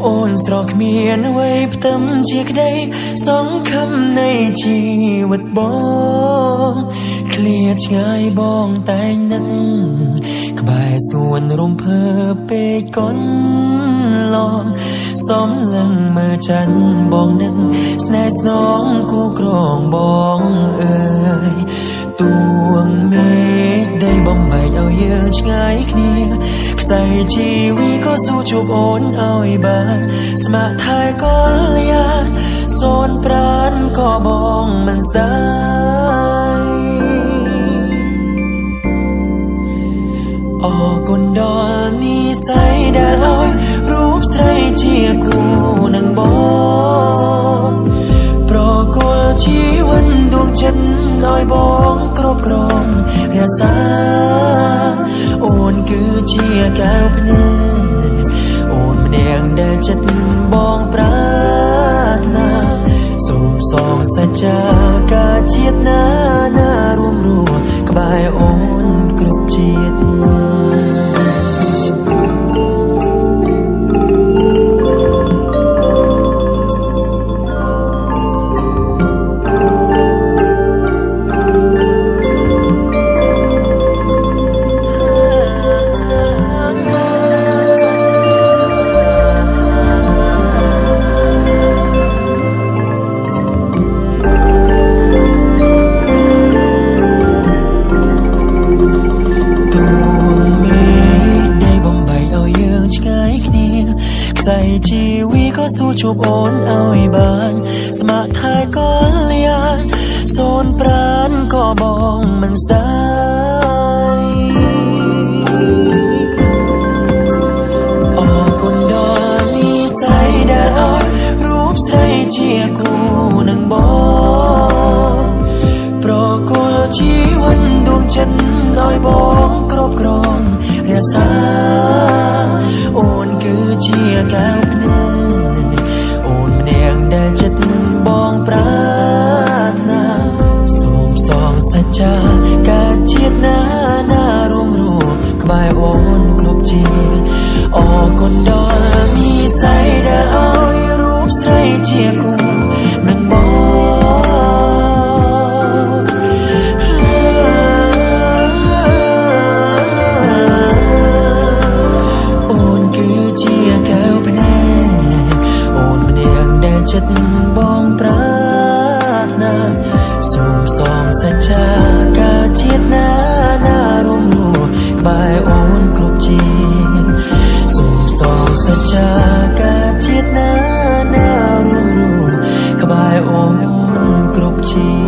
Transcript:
អូនស្រស់គ្មានអ្វីផ្ទឹមជាក្តីសង្ឃឹមនៃជីវិតបងឃ្លាឆ្ងាយបងតែងនឹកក្បែរសួនរំភើពេកកូនឡងសំលឹងមើលច័ន្ទបងនឹកស្នេហ៍ស្នងគូក្រងបងអើយទួងមេឃដីបំបែកឲ្យយើងឆ្ងាយគ្នាខ្សែជីវិតក៏ស៊ូជួបអូនឲ្យបានស្ម័គ្រថែកល្យាសូនប្រានក៏បងមិនស្ដាយអរគុណដល់និស័យដែលឲ្យរូបស្រីជាគូនឹងបងប្រគល់ជីវិតដួងចិត្តឲ្យបងគ្រប់គ្រងរក្សាអូនគឺជាកែវភ្នែកអូនម្នាក់ដែលចិត្តបងប្រាថ្នាសូមសងសច្ចាការជាតិណាណារួមរស់ក្បែរអូនគ្រប់ជាតិ ទួងមេឃដីបំបែកឲ្យយើងឆ្ងាយគ្នាខ្សែជីវិតក៏ស៊ូជួបអូនឲ្យបានស្ម័គ្រថែកល្យាសូនប្រានក៏បងមិនស្ដាយអរគុណដល់និស័យដែលឲ្យរូបស្រីជាគូនឹងបងប្រគល់ជីវិតដួងចិត្តឲ្យបងគ្រប់គ្រងរក្សាអូនគឺជាកែវភ្នែកអូនម្នាក់ដែលចិត្តបងប្រាថ្នាសូមសងសច្ចាការជាតិណាណារួមរស់ក្បែរអូនគ្រប់ជាតិអរគុណដល់និស័យដែលឲ្យរូបស្រីជាគូនឹងបង អូនគឺជាកែវភ្នែកអូនម្នាក់ដែលចិត្តបងប្រាថ្នាសូមសងសច្ចាការជាតិណាណារួមរស់ក្បែរអូនគ្រប់ជាតិសូមសងសច្ចាការជាតិណាណារួមរស់ក្បែរអូនគ្រប់ជា